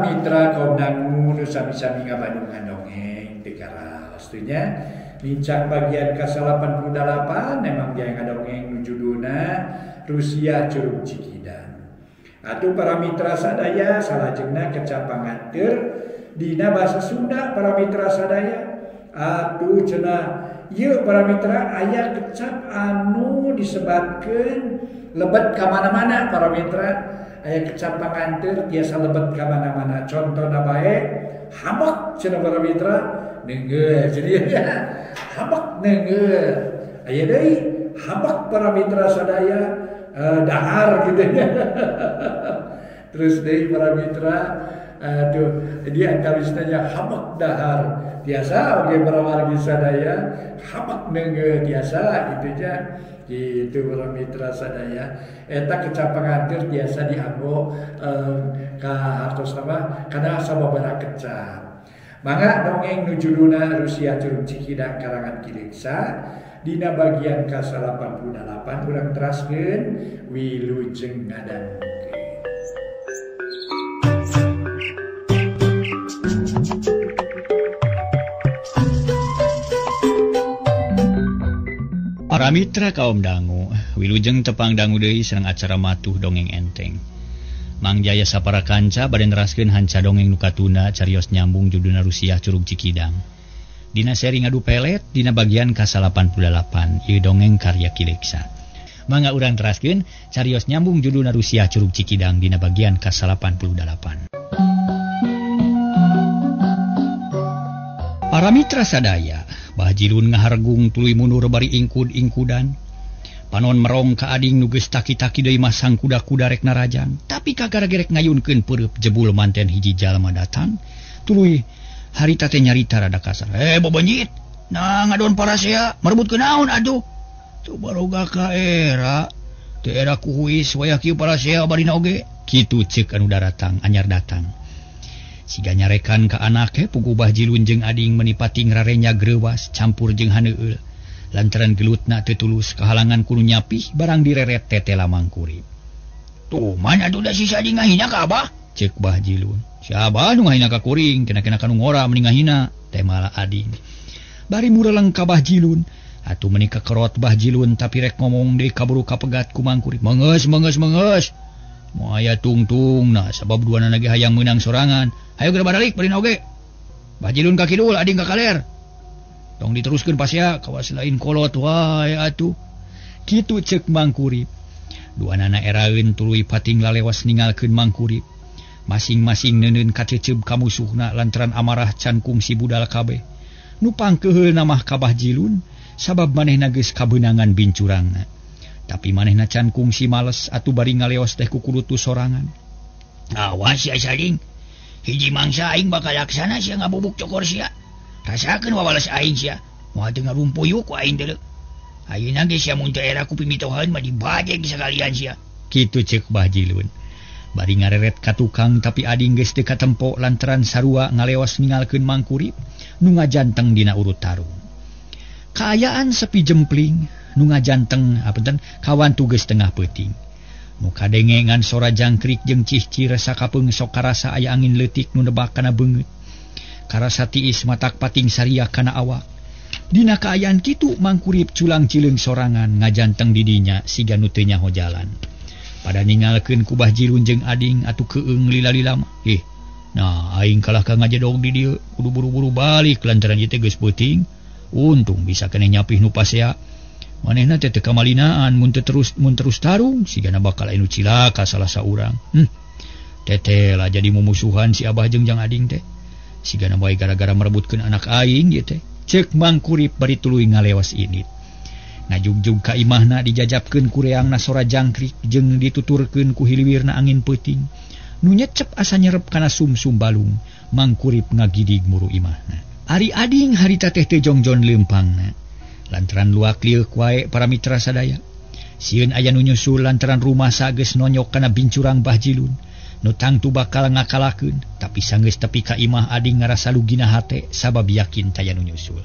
mitra kaum dangu nu sami-sami ngabandungan dongeng teu karaos teh nya. Nincak bagian ka-88 memang dia ngadongeng nu judulna Rusia Curug Cikidang. Atuh para mitra sadaya salajengna kecap panganteur dina bahasa Sunda para mitra sadaya. Atuh cenah ieu para mitra aya kecap anu disebatkeun lebet ka mana-mana para mitra. Aya kecap panganteur tiasa lebet ka mana-mana. Contona bae hamek cenah para mitra neunggeul jadi ya hamek neunggeul. Aya deui hamek para mitra sadaya dahar gitu ya. Terus deui para mitra aduh di antawisna nya hamek dahar tiasa oge para wargi sadaya hamek neunggeul tiasa gitu nya. Gitu para mitra sadaya eta kecap panganteur tiasa dianggo ka hartosna mah kana sababaraha kecap. Mangga dongeng nu judulna Rusia Curug Cikidang karangan Ki Leuksa dina bagian ka-88 urang teraskeun wilujeng ngadangukeun. Para mitra kaum dangu, wilujeng tepang dangu deui sareng acara matuh dongeng enteng. Mang Jaya sapara kanca bade neraskeun hanca dongeng nu katunda carios nyambung judulna Rusia Curug Cikidang. Dina seri ngadu pelet dina bagian ka-88 ieu dongeng karya Ki Leuksa. Mangga urang teraskeun carios nyambung judulna Rusia Curug Cikidang dina bagian ka-88. Para mitra sadaya, Bah Jilun ngahargung tuluy mundur bari ingkud-ingkudan. Panon merong ka ading nu geus taki-taki deui masang kuda-kuda rek narajang, tapi kagara-gerek ngayunkeun peureub jebul manten hiji jalma datang. Tuluy harita teh nyarita rada kasar. Bobenyit, nah ngadon parasea merebutkeun naon atuh? Tuh baroga ka era, teu era kuhuis wayah kieu parasea barina oge. Kitu ceuk anu daratang, anyar datang. Siga nyarekan ka anake puguh Bah Jilun jeung ading menipati ngrarenya greuwas campur jeung haneueul. Lantaran gelutna teu tulus kahalangan kudu nyapih barang direret tetela mangkurip. Tuh mana atuh da si Sadi ngahina ka abah? Ceuk Bah Jilun. Si abah nu ngahina ka kuring, kena-kena ka nu ngora mending ngahina, teh malah ading. Bari mureleng ka Bah Jilun, atuh meuni kakerot Bah Jilun tapi rek ngomong deui kaburu kapegat ku mangkurip. Mengeus mengeus mengeus. Moal aya tungtung nah sabab duanana ge hayang meunang sorangan. Hayo geura baralik barina oge. Bah Jilun ka kidul ading ka kaler. Tong diteruskeun pasea kawas lain kolot wae atuh. Kitu ceuk mangkurip. Duanana eraeun tuluy pating lalewas ninggalkeun mangkurip. Masing-masing neuneun kaceceub ka musuhna lantaran amarah can kungsi budal kabeh. Nu pangkeuheulna mah ka Bah Jilun sabab manehna geus kabeunangan bincurangna. Tapi manehna can kungsi males atuh bari ngaleos teh kukulutu sorangan. Awas ya saling. Hiji mangsa aing bakal laksana sia ngabubuk cokor sia. Rasakeun wawales aing sia. Moal teu ngarumpuyuk ku aing deuleu. Ayeuna ge sia mun teu era ku pimitohan mah dibajeg sakalian sia. Kitu ceuk Bah Jilun. Bari ngareret ka tukang tapi ading geus teu katempo lantaran sarua ngaleos ninggalkeun mangkurip nu ngajanteng dina urut tarung. Kaayaan sepi jempling nu ngajanteng apunten kawan tugas tengah peuting. Nu kadenge ngan sora jangkrik jeung cihcir sakapeung sok karasa aya angin leutik nu nebak kana beungeut. Karasa tiis matak pating saria kana awak. Dina kaayaan kitu mangkurip culang cileung sorangan ngajanteng di dinya siga nu teu nyaho jalan. Pada ninggalkeun ku Bah Jilun jeung ading atuh keung lila-lila mah. Nah aing kalah ka ngajedog di dieu kudu buru-buru balik lantaran ieu teh geus peuting. Untung bisa keneh nyapih nu pasea. Manehna teh teu kamalinaan mun terus tarung sigana bakal anu cilaka salah saurang. Teteh lah jadi mumusuhan si abah jeung jang ading teh. Sigana bae gara-gara merebutkeun anak aing ieu teh. Ceuk mangkurip bari tuluy ngalewas indit. Ngajugjug ka imahna dijajapkeun ku reangna sora jangkrik jeung dituturkeun ku hiliwirna angin peuting. Nu nyecep asa nyerep kana sumsum balung, mangkurip ngagidig muru imahna. Ari ading harita teh teu jongjon leumpangna. Lantaran luak lieuk wae para mitra sadaya. Sieun aya nu nyusul lantaran rumah sageus nonyok kana bincurang Bah Jilun. Nu tangtu bakal ngakalakeun, tapi sanggeus tepi ka imah ading ngarasa lugina hate sabab yakin taya nu nyusul.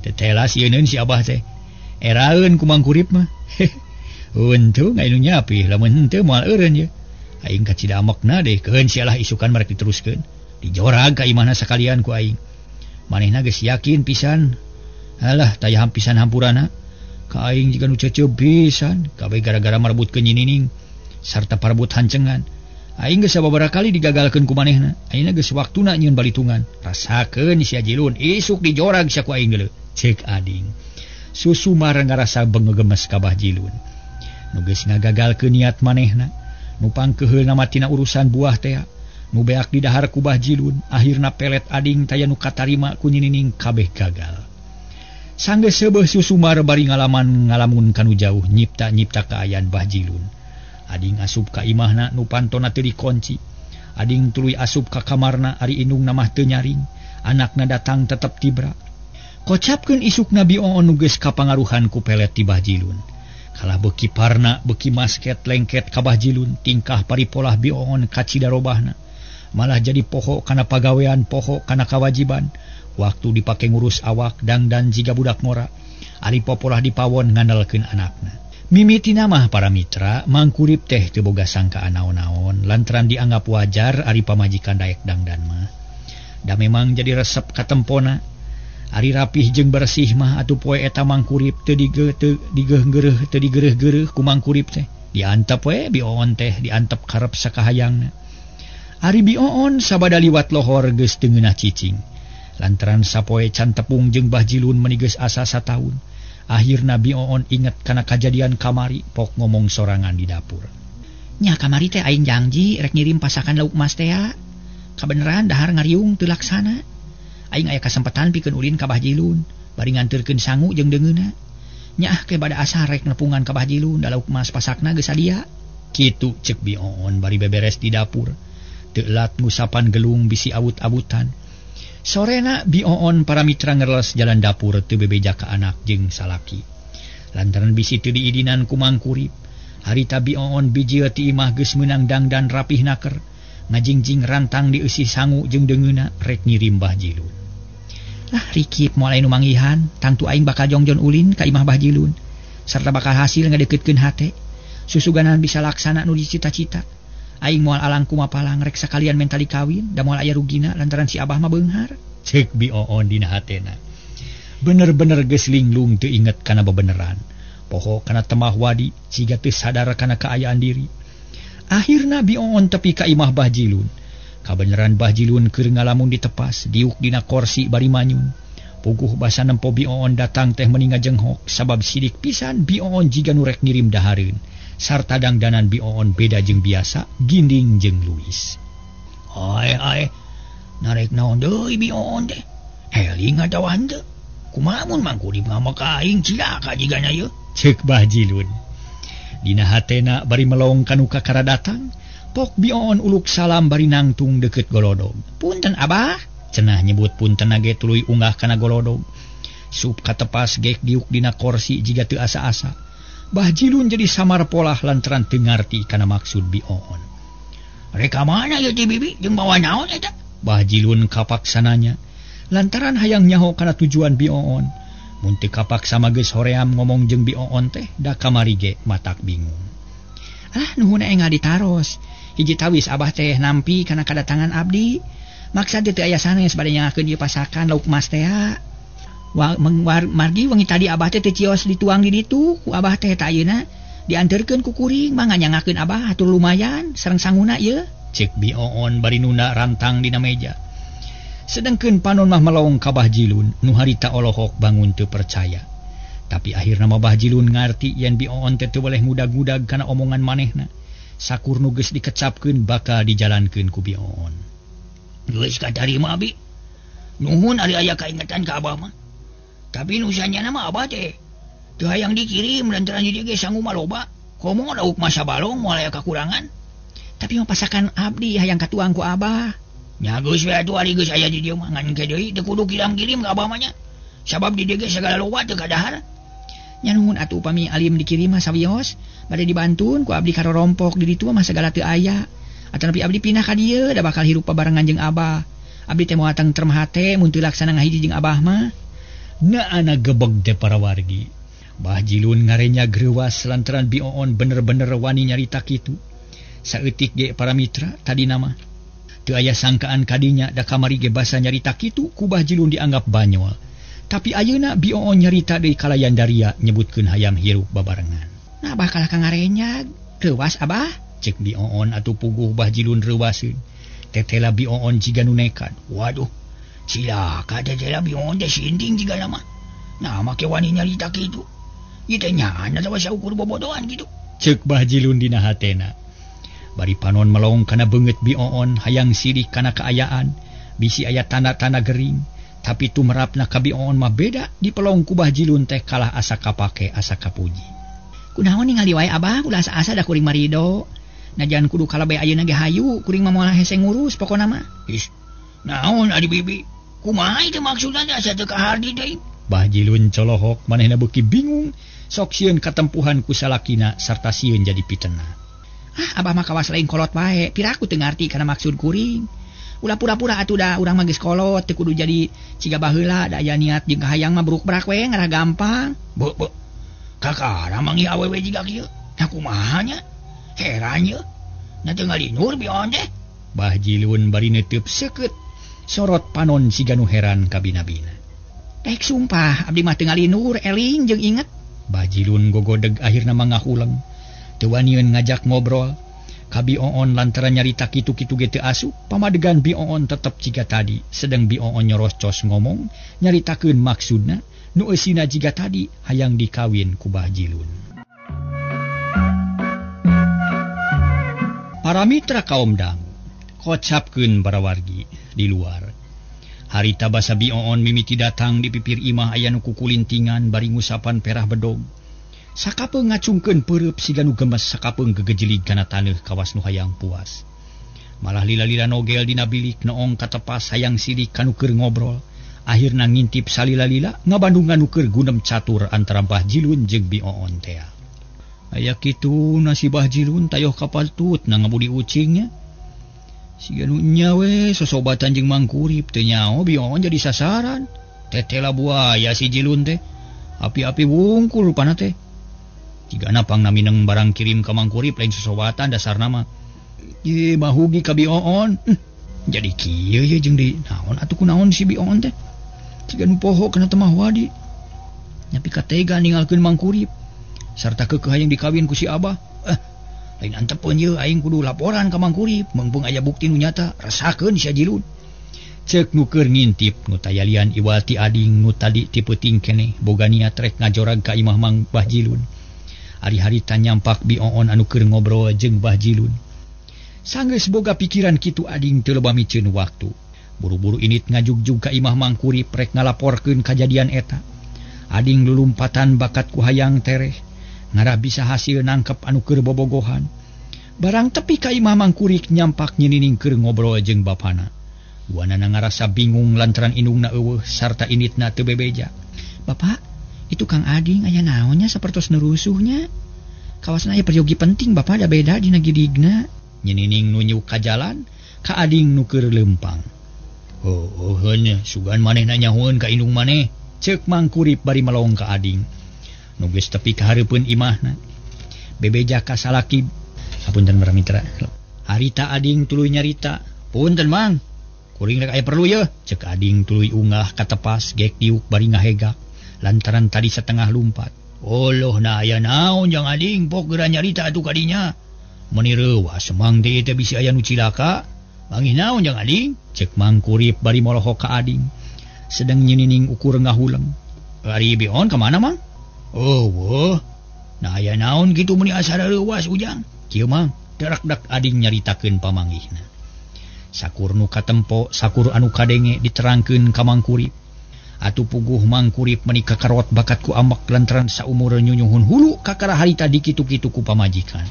Tetela sieuneun si abah teh. Eraeun ku mangkurip mah. Untung aya nu nyapih lamun henteu moal eureun ye. Aing kacida amekna deh keun sialah isukan merek diteruskeun. Dijorag ka imahna sakalian ku aing. Manehna geus yakin pisan. Alah taya pisan hampurana. Ka aing jiga nu cecep pisan, kabeh gara-gara marebutkeun Nyi Nining sarta parebut hancengan. Aing geus sababaraha kali digagalkeun ku manehna. Ayeuna geus waktuna nyieun balitungan. Rasakeun sia Jilun, isuk dijorag sia ku aing geuleuh. Cek ading. Susumar ngarasa bengegemes ka Bah Jilun. Nu geus ngagagalkeun niat manehna, nu pangkeuheulna tina urusan buah tea, nu beak didahar ku Bah Jilun, akhirna pelet ading taya nu katarima ku Nyi Nining kabeh gagal. Sanggeus seubeuh Susumar bari ngalaman ngalamun kanu jauh nyipta-nyipta kaayaan Bah Jilun. Ading asup ka imahna nu pantona teu dikunci. Ading tuluy asup ka kamarna ari indungna mah teu nyaring, anakna datang tetep tibra. Kocapkeun isukna Bi Oon nu geus kapangaruhan ku pelet ti Bah Jilun. Kalah beuki parna beuki masket lengket ka Bah Jilun, tingkah paripolah Bi Oon kacida robahna. Malah jadi poho kana pagawean, poho kana kawajiban. Waktu dipake ngurus awak dangdan jiga budak ngora. Ari popolah dipawon ngandalkeun anakna. Mimitina mah para mitra mangkurip teh teu boga sangkaan naon-naon lantaran dianggap wajar ari pamajikan daek dangdan mah. Da memang jadi resep katempona. Ari rapih jeung bersih mah atuh poe eta mangkurip teu digeuh-geureh teu digereuh-gereuh ku mangkurip teh. Diantep we Bi Oon teh diantep karep sakahayangna. Ari Bi Oon sabada liwat lohor geus teu ngeunah cicing. Lantaran sapoe can tepung jeung Bah Jilun meni geus asa sataun. Akhirna Bi Oon inget kana kajadian kamari pok ngomong sorangan di dapur. Nya kamari teh aing janji rek ngirim pasakan lauk mas teh. Kabeneran dahar ngariung teu laksana. Aing aya kasempatan pikeun ulin ka Bah Jilun, bari nganterkeun sangu jeung deungeunna. Nyaah ke bada asa rek nepungan ka Bah Jilun da lauk mas pasakna geus sadia. Kitu ceuk Bi Oon bari beberes di dapur. Teu lat ngusapan gelung bisi awut-awutan. Sorena Bi Oon para mitra ngereles jalan dapur teu bebeja ka anak jeung salaki. Lantaran bisi teu diidinan ku mangkurip. Harita Bi Oon bijil ti imah geus meunang dangdan rapih naker. Ngajingjing rantang dieusi sangu jeung deungeunna rek ngirim Bah Jilun. Lah rikip moal aya nu manggihan, tangtu aing bakal jongjon ulin ka imah Bah Jilun. Sarta bakal hasil ngadeuketkeun hate. Susuganan bisa laksana nu dicita-cita. Aing moal alang kumapalang rek sakalian mentali kawin da moal aya rugina lantaran si abah mah beunghar. Ceuk Bi Oon dina hatena. Bener-bener geus linglung teu inget kana bebeneran. Poho kana temah wadi siga teu sadar kana kaayaan diri. Akhirna Bi Oon tepi ka imah Bah Jilun. Kabeneran Bah Jilun keur ngalamun ditepas, diuk dina korsi bari manyun. Puguh basa nempo Bi Oon datang teh meni ngajenghok sabab sidik pisan Bi Oon jiga nu rek ngirim dahareun. Sarta dangdanan Bi Oon beda jeung biasa, ginding jeung Luis. Ae ae, narek naon deui Bi Oon teh? Eling atawa henteu? Kumaha mun mangkurip ngamek ka aing cilaka jigana ieu? Ceuk Bah Jilun. Dina hatena bari melong kanu kakara datang, pok Bi Oon uluk salam bari nangtung deukeut golodog. Punten abah, cenah nyebut punten ge tuluy unggah kana golodog. Sup katepas gek diuk dina korsi jiga teu asa-asa. Bah Jilun jadi samar polah lantaran teu ngarti kana maksud Bi Oon. Rek ka mana ieu teh bibi jeung bawa naon eta? Bah Jilun kapaksananya lantaran hayang nyaho kana tujuan Bi Oon. Mun teu kapaksa mah geus hoream ngomong jeung Bi Oon teh da kamari ge matak bingung. Alah nuhun enggal ditaros. Hiji tawis abah teh nampi kana kadatangan abdi. Maksa teu aya sanes bade nyangakeun ieu pasakan lauk mas teh. Margi wengi tadi abah teh teu cios dituang di ditu ku abah teh ta ayeuna dianterkeun ku kuring mah nganyangakeun abah atur lumayan sareng sanguna ieu. Ceuk Bi Oon bari nunda rantang dina meja. Sedengkeun panon mah melong ka Bah Jilun nu harita olohok bangun teu percaya. Tapi akhirna mah Bah Jilun ngarti yen Bi Oon teh teu boleh ngudag-ngudag kana omongan manehna. Sakur nu geus dikecapkeun bakal dijalankeun ku Bi Oon. Geus katarima abi. Nuhun ari aya kaingetan ka abah mah. Tapi nu sanyana mah abah teh teu hayang dikirim lantaran di dieu ge sangu mah loba. Komo lauk mah sabalong moal aya kakurangan. Tapi mah pasakan abdi hayang katuang ku abah. Nya geus we atuh ari geus aya di dieu mah ngan ke deui teu kudu kirim-kirim ka abah mah nya. Sabab di dieu ge sagala loba teu kadahar. Nya nuhun atuh upami alim dikirim mah sawios bade dibantun ku abdi karorompok di ditu mah sagala teu aya. Atanapi abdi pindah ka dieu da bakal hirup babarengan jeung abah. Abdi teh moal tentrem hate mun teu laksana ngahiji jeung abah mah. Naana gebeg teh para wargi. Bah Jilun ngarenya greuwas lantaran Bi Oon bener-bener wani nyarita kitu. Saeutik ge para mitra tadi nama. Teu aya sangkaan kadinya da kamari ge basa nyarita kitu ku Bah Jilun dianggap banyol. Tapi ayeuna Bi Oon nyarita deui kalayan daria nyebutkeun hayam hirup babarengan. Nah abah kalah ka ngarenyag, reuwas abah? Cek Bi Oon atuh puguh Bah Jilun reuwaseun. Tetela Bi Oon jiga nu nekat. Waduh, cilaka tetela Bi Oon teh sinting jiga nama. Nah make wani nyarita kitu. Ieu teh nyaan atawa saukur bobodohan kitu. Cek Bah Jilun dina hatena. Bari panon melong kana beungeut Bi Oon hayang sirik kana kaayaan, bisi aya tanda-tanda gering, tapi tumerapna ka Bi Oon mah beda dipelong ku Bah Jilun teh kalah asa kapake asa kapuji. Kunaon ningali wae abah ulah asa-asa da kuring marido. Najan kudu kalabe ayeuna ge hayu kuring mah moal hese ngurus pokona mah. Ih, naon adi bibi? Kumaha ieu maksudna teh asa teu kahardi deui? Bah Jilun colohok manehna beuki bingung, sok sieun katempuhan ku salakina sarta sieun jadi pitenah. Ah, abah mah kawas lain kolot wae, piraku teu ngarti kana maksud kuring. Ulah pura-pura atuh da urang mah geus kolot, teu kudu jadi ciga baheula da aya niat jeung kahayang mah bruk-brak we ngarah gampang. Be, be. Kakara manggih awewe jiga kieu. Nah kumaha nya? Heran ye. Nya teu ngalinur Bi Oon teh. Bah Jilun bari neuteub seukeut, sorot panon siga nu heran ka bina-bina. Daek sumpah abdi mah teu ngalinur eling jeung inget. Bah Jilun gogodeg akhirna mah ngahuleng. Teu wanian ngajak ngobrol ka Bi Oon lantaran nyarita kitu-kitu ge teu asup. Pamadegan Bi Oon tetep jiga tadi, sedang Bi Oon nyoroscos ngomong nyaritakeun maksudna nu eusina jiga tadi hayang dikawin ku Bah Jilun. Para mitra kaum dangu kocapkeun barawargi di luar. Harita basa Bi Oon mimiti datang di pipir imah aya nu kukulintingan bari ngusapan perah bedog. Sakapeung ngacungkeun peureub siga nu gemes sakapeung gegejelig kana taneuh kawas nu hayang puas. Malah lila-lila nogel dina bilik noong katepas hayang sidik kanu keur ngobrol. Akhirna ngintip salila-lila ngabandungan nu keur gunem catur antara Bah Jilun jeung Bi Oon tea. Aya kitu nasi Bah Jilun tayoh kapatut na ngabudi ucingnya. Siga nu nya we sosobatan jeung Mangkurip teu nyaho Bi Oon jadi sasaran. Tetela buaya si Jilun teh. Api-api wungkul rupana teh. Jigana pangna mineng barang kirim ka Mangkurip lain sosobatan dasarna mah. Ye mahugi ka Bi Oon. Jadi kieu ye jeung di naon atuh kunaon si Bi Oon teh. Jiga nu poho kana temah wadi. Nyapi katega ninggalkeun Mangkurip sarta keukeuh hayang dikawin ku si Abah. Lain antepeun ye aing kudu laporan ka Mangkurip, meungpeung aya bukti nu nyata, rasakeun sia Jilun. Ceuk nu keur ngintip nu tayalian iwal ti ading nu tadi ti peuting keneh boga niat rek ngajorag ka imah Mang Bah Jilun. Ari-harita nyampak Bi Oon anu keur ngobrol jeung Bah Jilun. Sanggeus boga pikiran kitu ading teu loba miceun waktu. Buru-buru init ngajugjug ka imah Mangkurip rek ngalaporkeun kajadian eta. Ading lulumpatan bakat ku hayang tereh, ngarah bisa hasil nangkep anu keur bobogohan. Barang tepi ka imah Mangkurip nyampak nyinining keur ngobrol jeung bapana. Duanana ngarasa bingung lantaran indungna eueuh sarta initna teu bebeja. Bapak, itu Kang Ading aya naonnya sapertos nerusuhnya. Kawasna aya peryogi penting bapak da beda dina gidigna. Nyinining nunjuk ka jalan ka ading nu keur leumpang. Oh, heuh sugan manehna nyahoeun ka indung maneh. Ceuk Mangkurip bari melong ka ading. Nu geus tepi ka hareupeun imahna. Bebeja ka salaki. Hapunten para mitra. Harita ading tuluy nyarita. Punten Mang, kuring rek aya perlu ye. Ceuk ading tuluy ungah ka tepas gek diuk bari ngahegak lantaran tadi setengah lumpat. Oloh na aya naon jang ading pok geura nyarita atuh kadinya. Meuni reuwas Mang teh teh bisi aya nu cilaka. Mangih naon jang ading? Ceuk Mangkurip bari molohok ka ading. Sedang nyinining ukur ngahuleng. Ari Bi Oon ka mana Mang? Oh, weuh. Nah aya naon kitu meuni asa reuwas ujang. Kieu Mang, darak-dak ading nyaritakeun pamanggihna. Sakur nu katempo, sakur anu kadenge diterangkeun ka Mangkurip. Atuh puguh Mangkurip meuni kakarot bakat ku ambek lantaran saumur nyunyuhun hulu kakara harita dikitu-kitu ku pamajikan.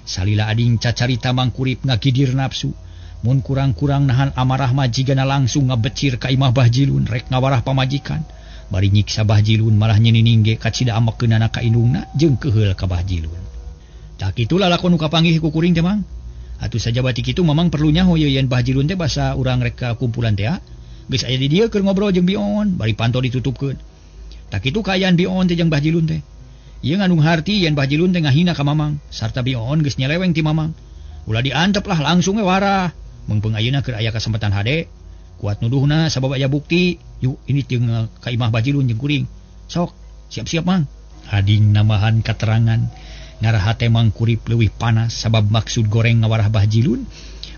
Salila ading cacarita Mangkurip ngagidir nafsu. Mun kurang-kurang nahan amarah mah jigana langsung ngabecir ka imah Bah Jilun rek ngawarah pamajikan. Bari nyiksa Bah Jilun malah nyinining ge kacida ambekeunana ka indungna jeung keuheul ka Bah Jilun. Tah kitu lalakon nu kapanggih ku kuring teh Mang. Atuh sajabati kitu mamang perlu nyaho ye yen Bah Jilun teh basa urang rek ka kumpulan teh. Geus aya di dieu keur ngobrol jeung Bi Oon bari panto ditutupkeun. Tah kitu kaayaan Bi Oon teh jeung Bah Jilun teh. Ieu ngandung harti yen Bah Jilun teh ngahina ka mamang sarta Bi Oon geus nyeleweng ti mamang. Ulah diantep lah langsung we warah. Meungpeung ayeuna keur aya kasempatan hade. Kuat nuduhna sabab aya bukti. Yuk ini jeung ka imah Bajilun jeung kuring. Sok siap-siap Mang. Ading nambahan katerangan. Ngarah hate Mangkurip leuwih panas sabab maksud goreng ngawarah Bajilun.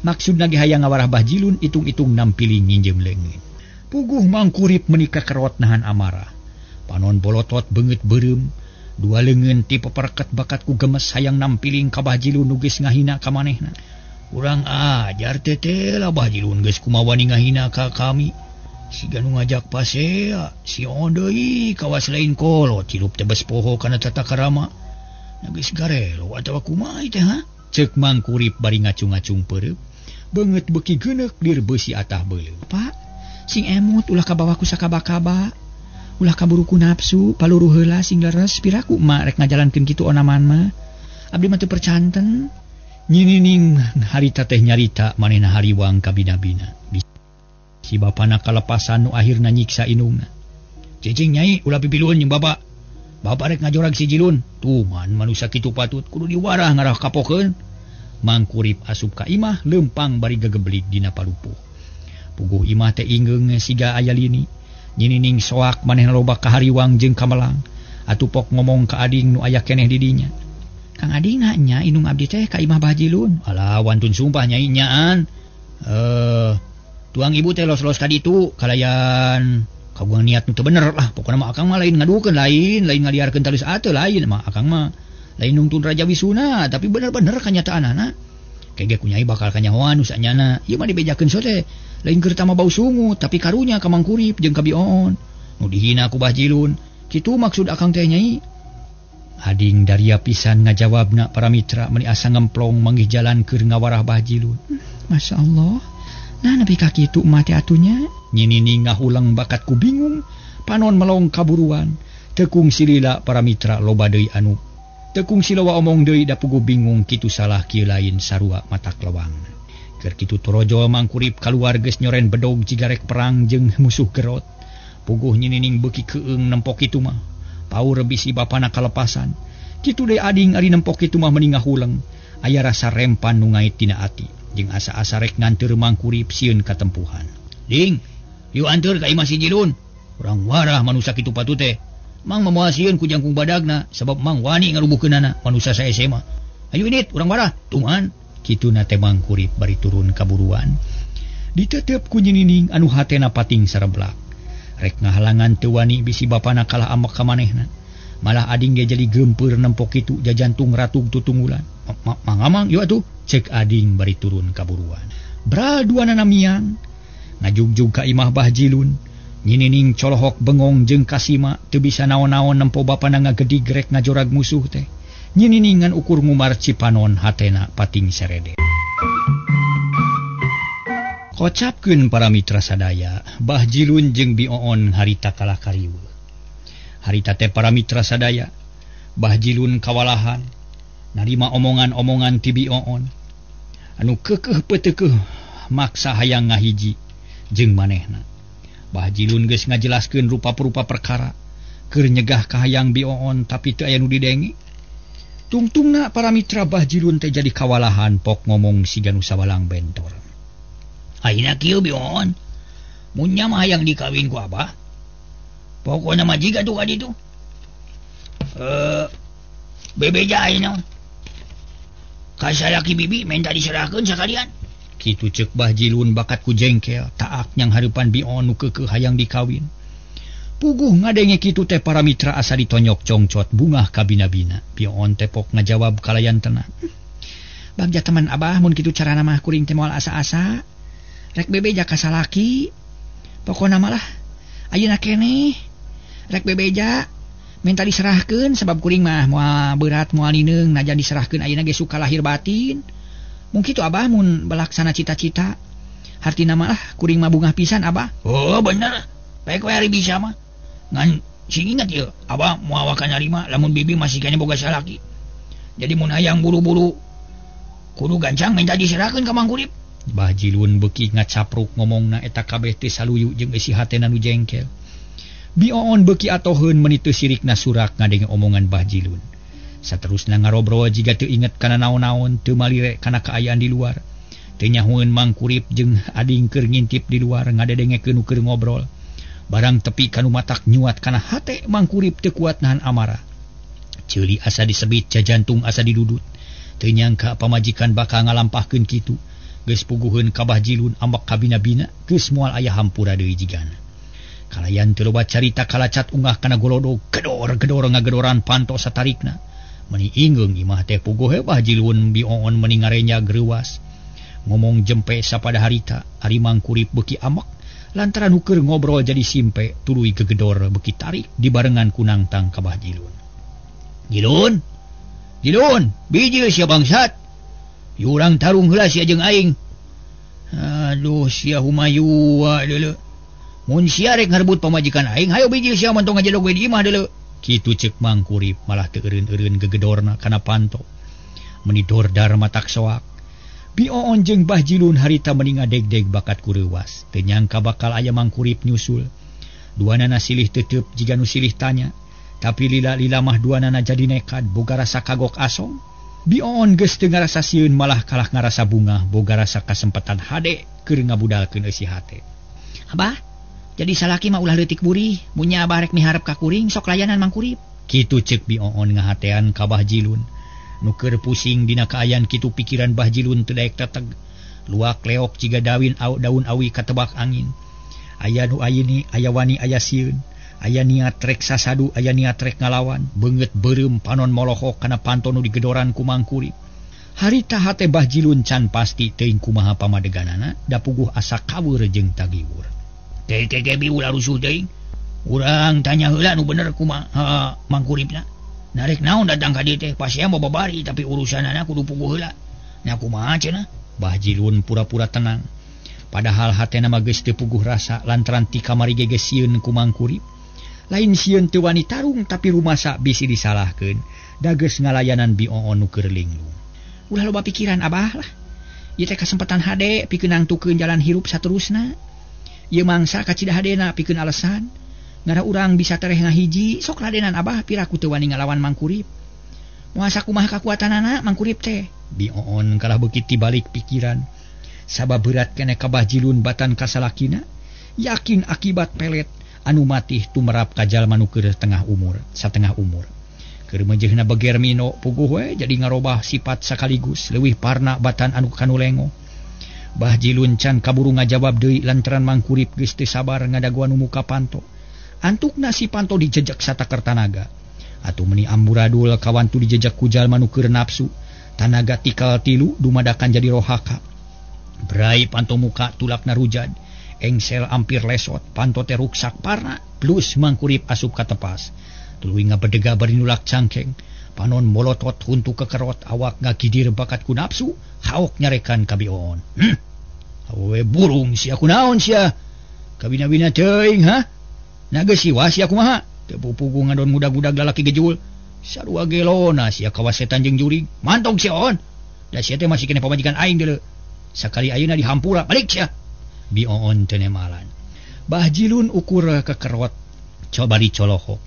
Maksud nage hayang ngawarah Bajilun itung-itung nampili nginjem leungeun. Puguh Mangkurip menikah kerot nahan amarah. Panon bolotot beungeut beureum. Dua leungeun ti peperket bakat ku gemes hayang nampiling ka Bajilun nu geus ngahina ka manehna. Urang ajar teh lah Bajilun geus kumaha wani ngahina ka kami. Siga nu ngajak pasea, sion deui kawas lain kolot hirup teh bes poho kana tata karama. Na geus garelo atawa kumaha teh ha? Ceuk Mangkurip bari ngacung-ngacung peureub. Beungeut beuki geuneuk lir beusi atah beuleum. Pak, sing emut ulah kabawa ku sakaba-kaba. Ulah kaburu ku nafsu, paluruh heula sing leres piraku emak rek ngajalankeun kitu onaman mah. Abdi mah teu percanten. Nyinining harita teh nyarita manehna hariwang kabina-bina. Si bapana kalepasan nu akhirna nyiksa indungna. Cicing nyai ulah pipilueun jeung bapa. Bapa rek ngajorag si Jilun. Tuman manusia kitu patut kudu diwarah ngarah kapokeun. Mangkurip asup ka imah leumpang bari gegeblik dina palupuh. Puguh imah teh ingeung siga aya lini. Nyinining soak manehna loba kahariwang jeung kamelang. Atuh pok ngomong ka ading nu aya keneh di dinya. Kang ading nya indung abdi teh ka imah Bajilun. Alah wantun sumpah nyai nyaan. Tuang ibu teh los-los ka ditu kalayan kagungan niat nu teu bener lah. Pokona mah akang mah lain ngadukeun lain, lain ngaliarkeun talus atuh lain mah akang mah lain nungtun Raja Wisuna tapi bener-bener kanyataanana. Kege ku nyai bakal kanyahoan nu sanyana. Ieu mah dibejakeun sote. Lain keur tama bau sungut tapi karunya ka Mangkurip jeung ka Bioon. Nu dihina ku Bajilun. Kitu maksud akang teh nyai. Ading daria pisan ngajawabna para mitra meuni asa ngemplong manggih jalan keur ngawarah Bajilun. Masya Allah. Nah nepi ka kitu mah teh atunya. Nyinining ngahulang bakat ku bingung, panon melong kaburuan. Tekung silila para mitra loba deui anu. Tekung silawa omong deui da puguh bingung kitu salah kieu lain sarua matak lewang. Keur kitu torojol Mangkurip kaluar geus nyoren bedog jiga rek perang jeung musuh gerot. Puguh nyinining beuki keung nempok kitu mah. Paur bisi bapana kalepasan. Kitu deui ading ari nempok kitu mah meuni ngahuleng. Aya rasa rempan nu ngait dina ati jeung asa-asa rek nganteur Mangkurip sieun katempuhan. Ding, yuk anteur ka imah si Jilun. Urang warah manusia kitu patut teh. Mang moal sieun ku jangkung badagna sabab mang wani ngarubuhkeunana manusia sae mah. Ayo init urang warah, tuman. Kituna teh Mangkurip bari turun kaburuan. Ditetep ku nyinining anu hatena pating sareblak. Rek ngahalangan teu wani bisi bapana kalah amek ka manehna. Malah ading ge jadi geumpeur nempok kitu jajantung ratug tutunggulan. Mangamang yuk atuh cek ading bari turun kaburuan. Bral duanana miang ngajugjug ka imah Bajilun. Nyinining colohok bengong jeung kasima teu bisa naon-naon nempo bapana ngagedig rek ngajorag musuh teh. Nyininingan ukur ngumar cipanon hatena pating serede. Kocapkeun para mitra sadaya, Bajilun jeung Bioon harita kalah kariweuh. Harita teh para mitra sadaya, Bajilun kawalahan narima omongan-omongan ti Bioon anu keukeuh peuteukeuh maksa hayang ngahiji jeung manehna. Bajilun geus ngajelaskeun rupa-rupa perkara keur nyegah kahayang Bioon tapi teu aya nu didenge. Tungtungna para mitra Bajilun teh jadi kawalahan pok ngomong siga nu sawalang bentor. Ayeuna kieu Bioon, mun nya mah hayang dikawin ku abah. Pokona mah jiga tuh ka ditu. Bebeja ayeuna. Ka salaki bibi menta diserahkeun sakalian. Kitu ceuk Bajilun bakat ku jengkel taak nyang hareupan Bioon nu keukeuh hayang dikawin. Puguh ngadenge kitu teh para mitra asa ditonyok congcot bungah kabina-bina. Bioon teh pok ngajawab kalayan tenang. Bagja teman abah mun kitu carana mah kuring teh moal asa-asa. Rek bebeja ka salaki. Pokona mah lah ayeuna keneh rek bebeja minta diserahkeun sebab kuring mah moal berat moal nineung najan diserahkeun ayeuna ge suka lahir batin. Mun kitu abah mun belaksana cita-cita. Hartina mah lah kuring mah bungah pisan abah. Oh bener. Baik we ari bisa mah. Ngan sing ingat ieu abah moal wakan narima lamun bibi masih keneh boga salaki. Jadi mun hayang buru-buru kudu gancang minta diserahkeun ka Mangkurip. Bajilun beuki ngacapruk ngomongna eta kabeh teh saluyu jeung eusi hatena nu jengkel. Bioon beuki atoheun meuni teu sirikna surak ngadenge omongan Bajilun. Saterusna ngarobrol jiga teu inget kana naon-naon, teu malire kana kaayaan di luar. Teu nyahueun Mangkurip jeung ading keur ngintip di luar ngadedengekeun nu keur ngobrol. Barang tepi kanu matak nyuat kana hate Mangkurip teu kuat nahan amarah. Ceuli asa disebit, jajantung asa didudut. Teu nyangka pamajikan bakal ngalampahkeun kitu. Geus puguheun ka Bah Jilun ambek kabina-bina, geus moal aya hampura deui jigana. Kalayan teu loba carita kalacat ungah kana golodog, gedor-gedor ngagedoran panto satarikna. Meni inggeung imah teh puguh he Bah Jilun bioon meni ngarenya greuwas. Ngomong jempe sapada harita, ari Mangkurip beuki amek lantaran nu keur ngobrol jadi simpe tuluy gegedor beuki tarik dibarengan ku nangtang ka Bah Jilun. Jilun, Jilun, bijil sia bangsat. Yurang tarung heula sia jeung aing. Aduh sia humayua deuleu. Mun sia rek ngarebut pamajikan aing, hayo bijil sia mantong ngajedog we di imah deuleu. Kitu ceuk Mangkurip malah teu eureun-eureun gegedorna kana panto. Meni dordar matak soak. Bioon jeung Bah Jilun harita meni ngadegdeg bakat ku reuwas. Teu nyangka bakal aya Mangkurip nyusul. Duanana silih teteup jiga nu silih tanya. Tapi lila-lila mah duanana jadi nekad boga rasa kagok asong. Bioon geus teu ngarasa sieun malah kalah ngarasa bungah boga rasa kasempatan hade keur ngabudalkeun eusi hate. Abah, jadi salaki mah ulah leutik burih, mun nya abah rek miharep ka kuring sok layanan Mangkurip. Kitu ceuk Bioon ngahatean ka Bah Jilun. Nu keur pusing dina kaayaan kitu pikiran Bah Jilun teu daek teteg. Luak leok jiga dawin au daun awi katebak angin. Aya nu ayini, aya wani, aya sieun. Aya niat rek sasadu, aya niat rek ngalawan. Beungeut beureum panon molohok kana panto nu digedoran ku Mangkurip. Harita hate Bah Jilun can pasti teuing kumaha pamadeganana, da puguh asa kaweur jeung tagiwur. Teh teh bi ulah rusuh teuing. Urang tanya heula nu bener kumaha Mangkuripna. Narek naon datang ka dieu teh, pasea mau babari tapi urusanana kudu puguh heula. Nya kumaha cenah? Bah Jilun pura-pura tenang. Padahal hatena mah geus teu puguh rasa lantaran ti kamari ge geus sieun ku Mangkurip. Lain sieun teu wani tarung tapi rumasa bisi disalahkeun. Da geus ngalayanan Bioon nu keur linglung. Ulah loba pikiran abah lah. Ieu teh kasempatan hade pikeun nangtukeun jalan hirup saterusna. Ieu mangsa kacida hadena pikeun alasan. Ngara urang bisa tereh ngahiji sok ladenan abah piraku teu wani ngalawan Mangkurip. Moal sakumaha kakuatanana Mangkurip teh. Bioon kalah beuki tibalik pikiran. Sabab berat keneh ka Bah Jilun batan kasalakina, yakin akibat pelet anu matih tumerap ka jalma nu keur tengah umur, satengah umur. Keur meujeuhna beger mino puguh we jadi ngarobah sifat sakaligus leuwih parna batan anu kanu lengo. Bah Jilun can kaburu ngajawab deui lantaran Mangkurip geus teu sabar ngadagoan nu muka panto. Antukna si panto dijejak sataker tanaga. Atuh meuni amburadul kawantu dijejak ku jalma nu keur nafsu. Tanaga tikal tilu dumadakan jadi rohaka. Brai panto muka tulakna rujad. Engsel ampir lesot, panto teh ruksak parna, plus Mangkurip asup ka tepas. Tuluy ngabedega bari nulak cangkeng. Panon molotot huntu kekerot awak ngagidir bakat ku nafsu, haok nyarekan ka Bioon. Awewe burung sia kunaon sia? Kabina-bina teuing ha? Nageus siwa sia kumaha? Teu pupugu ngadon mudag-mudag lalaki gejul. Sarua gelona sia kawasetan jeung jurig. Mantog sia on. Da sia teh masih keneh pamajikan aing deuleu. Sakali ayeuna dihampura, balik sia. Bioon teu nemalan. Bah Jilun ukur kekerot coba dicolohok.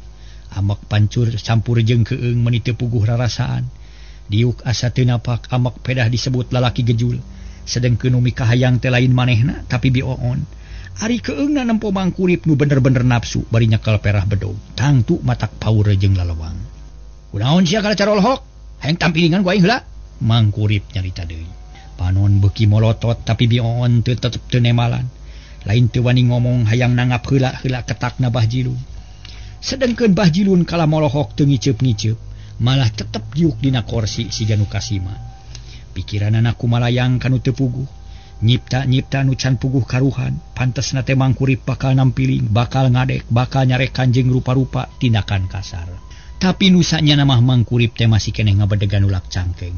Amak pancur campur jeung keung meuni teu puguh rarasaan. Diuk asa teu napak amak pedah disebut lalaki gejul. Sedengkeun nu mikahayang teh lain manehna tapi Bioon. Ari keungna nempo Mangkurip nu bener-bener nafsu bari nyekel perah bedog. Tangtu matak paur jeung lalewang. Kunaon sia kana carolohok? Hayang tampilingan ku aing heula. Mangkurip nyarita deui. Panon beuki molotot tapi Bioon teu tetep teu nemalan. Lain teu wani ngomong hayang nangap heula-heula ketakna Bah Jilun. Sedengkeun Bah Jilun kala molohok teu ngiceup-ngiceup, malah tetep diuk dina korsi siga nu kasima. Pikiranana kumalayang kanu teu puguh. Nyipta-nyipta nu can puguh karuhan, pantesna teh Mangkurip bakal nampiling, bakal ngadek, bakal nyarekan jeung rupa-rupa tindakan kasar. Tapi nu sanyana mah Mangkurip teh masih keneh ngabedegan ulak cangkeng.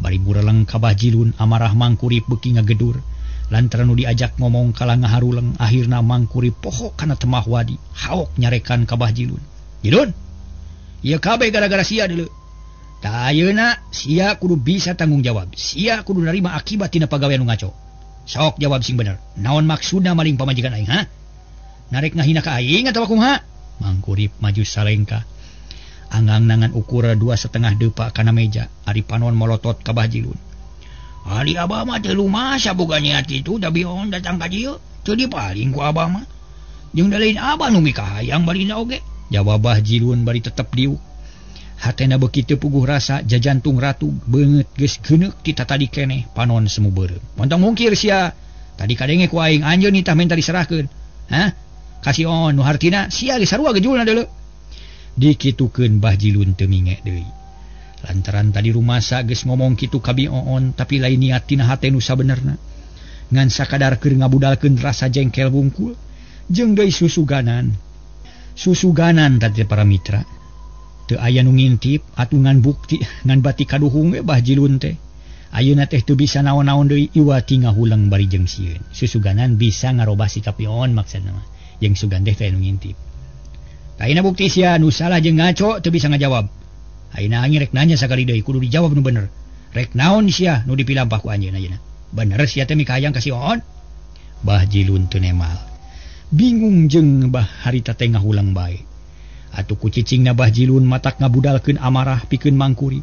Bari bureleng ka Bah Jilun amarah Mangkurip beuki ngagedur. Lantaran nu diajak ngomong kala ngaharuleng, akhirna Mangkurip poho kana temah wadi, haok nyarekan ka Bah Jilun. Jilun, ieu kabeh gara-gara sia deuleu. Tah ayeuna sia kudu bisa tanggung jawab, sia kudu narima akibat tina pagawean nu ngaco. Sok jawab sing bener. Naon maksudna maling pamajikan aing, ha? Narek ngahina ka aing atawa kumaha? Mangkurip maju salengkah. Anggang nangan ukura 2,5 depa kana meja. Ari panon molotot ka Bah Jilun. Ari abah mah teu lumasa boga niat kitu da Bioon datang ka dieu. Teu dipaling ku abah mah. Jeung da lain abah nu mikahayang barina oge. Jawab Bah Jilun bari tetep diuk. Hatena beuki teu puguh rasa jajantung ratu beungeut geus geuneuk ti tatadi keneh panon semu beureum. Montong mungkir sia. Tadi kadenge ku aing anjeun nitah menta diserahkeun. Hah? Kasih on nu hartina sia geus sarua gejulna deuleu. Dikitukeun Bah Jilun teu minge deui. Lantaran tadi rumasa geus ngomong kitu ka Bioon tapi lain niat tina hate nu sabenerna. Ngan sakadar keur ngabudalkeun rasa jengkel wungkul jeung deui susuganan. Susuganan tadi para mitra. Teu aya nu ngintip atuh ngan bukti ngan bati kaduhung we Bah Jilun teh. Ayeuna teh teu bisa naon-naon deui iwati ngahuleng bari jeung sieun. Susuganan bisa ngarobah sikap Bioon maksudna mah. Jeung sugan teh teu aya nu ngintip. Ayeuna bukti sia nu salah jeung ngaco teu bisa ngajawab. Ayeuna aing rek nanya sakali deui kudu dijawab nu bener. Rek naon sia nu dipilampah ku anjeun ayeuna? Bener sia teh mikahayang ka si Oon? Bah Jilun teu nemal. Bingung jeung bah harita teh ngahulang bae. Atuh ku cicingna Bah Jilun matak ngabudalkeun amarah pikeun Mangkurip.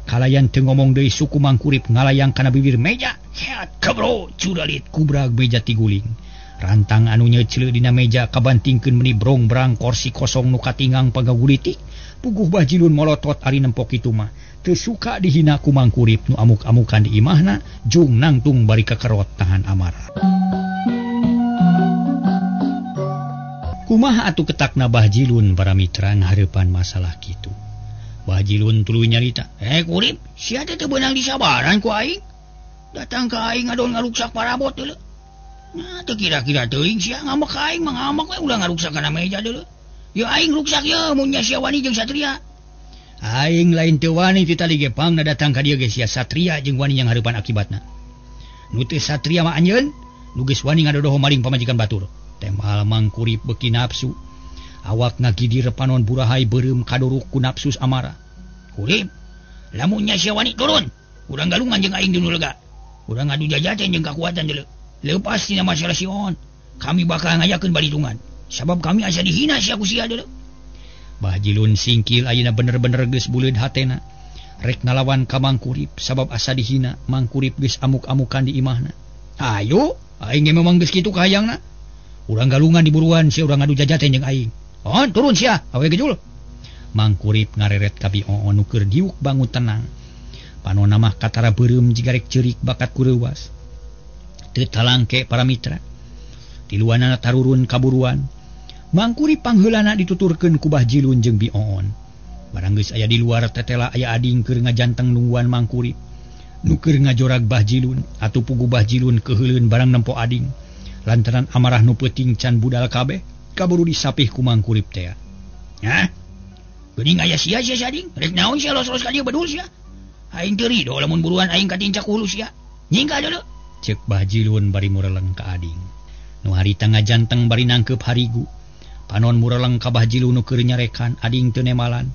Kalayan teu ngomong deui suku Mangkurip ngalayang kana bibir meja. Heat kebro curalit kubrag meja tiguling. Rantang anu nyeuceuleuh dina meja kabantingkeun meuni brong-brang korsi kosong nu katingang pagagulitik. Puguh Bah Jilun molotot ari nempok kitu mah. Teu suka dihina ku Mangkurip nu amuk-amukan di imahna jung nangtung bari kakerot tahan amarah. Kumaha atuh ketakna Bah Jilun para mitra ngahareupan masalah kitu. Bah Jilun tuluy nyarita, "Kurip, sia teh teu beunang disabaran ku aing. Datang ka aing ngadon ngaruksak parabot deuleu. Nah, teu kira-kira teuing sia ngambek ka aing mah ngambek we ulah ngaruksak kana meja deuleu. Ya aing ruksak ye mun nya sia wani jeung Satria." Aing lain teu wani ti tali ge pangna datang ka dieu ge sia Satria jeung wani yang hareupan akibatna. Nu teu Satria mah anjeun, nu geus wani ngadodoho maling pamajikan batur. Temal Mangkurip beuki nafsu. Awak ngagidir panon burahai beureum kaduruk ku nafsu amarah. Kurip, lamun nya sia wani turun, urang galungan jeung aing dinu lega. Urang ngadu jajaten jeung kakuatan deuleu. Lepas tina masalah si Oon, kami bakal ngayakeun balitungan. Sabab kami asa dihina sia ku sia deuleu. Bah Jilun singkil ayeuna bener-bener geus buleud hatena. Rek ngalawan ka Mangkurip sabab asa dihina, Mangkurip geus amuk-amukan di imahna. Ayo, aing ge memang geus kitu kahayangna. Urang galungan di buruan sia urang ngadu jajaten jeung aing. On turun sia, awe gejul. Mangkurip ngareret ka Bioon nu keur diuk bangun tenang. Panona mah katara beureum jiga rek ceurik bakat ku reuwas. Teu talangke para mitra. Tiluanana tarurun kaburuan. Mangkurip pangheulana dituturkeun ku Bah Jilun jeung Bioon. Barang geus aya di luar tetela aya ading keur ngajanteng nungguan Mangkurip. Nu keur ngajorag Bah Jilun atuh pugu Bah Jilun keuheuleun barang nempo ading. Lantaran amarah nu peuting can budal kabeh kaburu disapih ku Mangkurip teh. Hah? Geuning aya sia sia ading, rek naon sia los-los ka dieu bedul sia. Aing teu rido lamun buruan aing katincak hulu sia. Nyingkah deuleu. Ceuk Bah Jilun bari mureleng ka ading. Nu harita ngajanteng bari nangkeup harigu. Panon mureleng ka Bah Jilun nu keur nyarekan ading teu nemalan.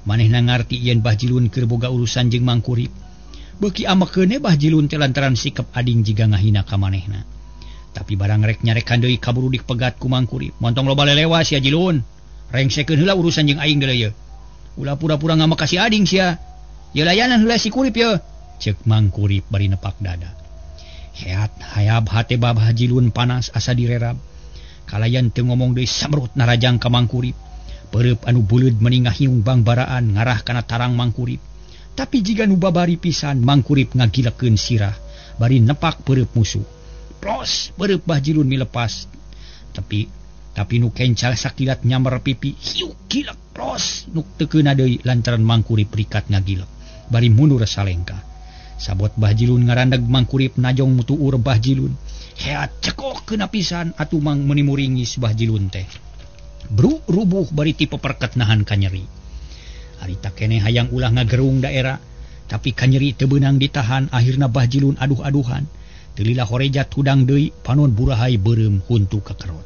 Manehna ngarti yen Bah Jilun keur boga urusan jeung Mangkurip. Beuki amekeun Bah Jilun teh lantaran sikap ading jiga ngahina ka manehna. Tapi barang rek nyarekan deui kaburu dipegat ku Mangkurip. Montong loba lelewas sia Jilun. Rengsekeun heula urusan jeung aing deuleu ye. Ulah pura-pura ngambek ka si ading sia. Ye layanan heula si Kurip ye. Ceuk Mangkurip bari nepak dada. Heat hayab hate Bah Jilun panas asa direrab. Kalayan teu ngomong deui samrut narajang ka Mangkurip. Peureub anu buleud meuni ngahiung bangbaraan ngarah kana tarang Mangkurip. Tapi jiga nu babari pisan Mangkurip ngagilekeun sirah bari nepak peureub musuh. Plos peureub Bah Jilun milepas. Tapi nu kencal sakilat nyamber pipi hiuk gilek plos nu teu keuna deui lantaran Mangkurip rikat ngagilek bari mundur salengkah. Sabot Bah Jilun ngarandeg Mangkurip najong mutuur Bah Jilun. Heat cekok keuna pisan atuh mang meuni muringis Bah Jilun teh. Bru rubuh bari tipe perket nahan kanyeri. Harita keneh hayang ulah ngagerung daerah, tapi kanyeri teu beunang ditahan akhirna Bah Jilun aduh-aduhan. Teu lila horejat hudang deui panon burahai beureum huntu kakerot.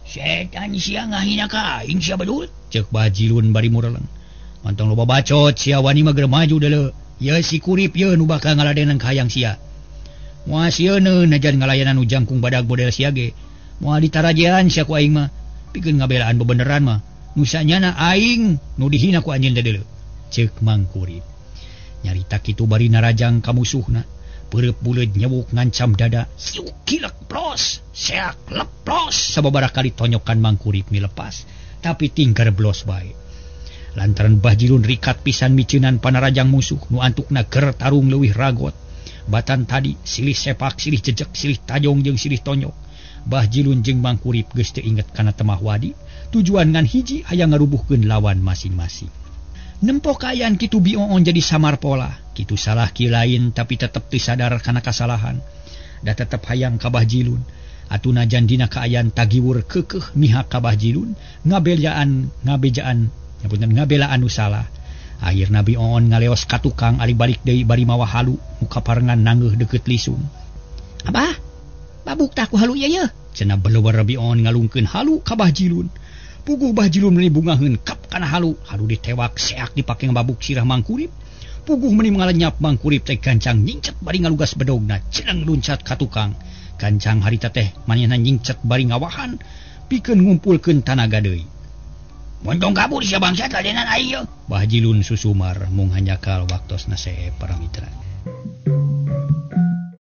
Setan sia ngahina ka aing sia bedul. Ceuk Bah Jilun bari mureleng. Mantong loba bacot sia wani mah maju deuleu. Ye si Kurip ye nu bakal ngaladenan ka hayang sia. Moal sieun najan ngalayanan nu jangkung badag model sia ge. Moal ditarajean sia ku aing mah. Pikeun ngabelaan bebeneran mah. Nu sanyana aing nu dihina ku anjeun teh deuleu. Ceuk Mang Kurip. Nyarita kitu bari narajang ka musuhna. Peureub buleud nyewuk ngancam dada. Siuk kilek plos, seak leplos sababaraha kali tonyokan Mang Kurip milepas, tapi tingkar blos bae. Lantaran Bah Jilun rikat pisan miceunan panarajang musuh nu antukna ger tarung leuwih ragot. Batan tadi silih sepak, silih jejek, silih tajong jeung silih tonyok. Bah Jilun jeung Mang Kurip geus teu inget kana temah wadi, tujuan ngan hiji hayang ngarubuhkeun lawan masing-masing. Nempo kaayaan kitu Bi Oon jadi samar pola, kitu salah ki lain tapi tetep teu sadar kana kasalahan. Da tetep hayang ka Bah Jilun. Atuna jandina kaayaan tagiwur keukeuh mihak ka Bah Jilun, ngabejaan ngabelaan nu salah. Akhirna Bi Oon ngaleos ka tukang ari balik deui bari mawa halu muka parengan nanggeuh deukeut lisung. Abah, babuk tah ku halu ieu yeuh. Cenah belubar Bi Oon ngalungkeun halu ka Bah Jilun. Puguh Bah Jilun meuni bungaheun kap kana halu, halu ditewak seak dipake ngababuk sirah Mang Kurip. Puguh meuni ngalenyap Mang Kurip teh gancang nyingcet bari ngalugas bedogna, ceneng luncat ka tukang. Gancang harita teh manehna nyingcet bari ngawahan pikeun ngumpulkeun tanaga deui. Montong kabur sia bangsat ladenan aing yeuh. Bah Jilun susumar mung hanjakal waktosna seep para mitra.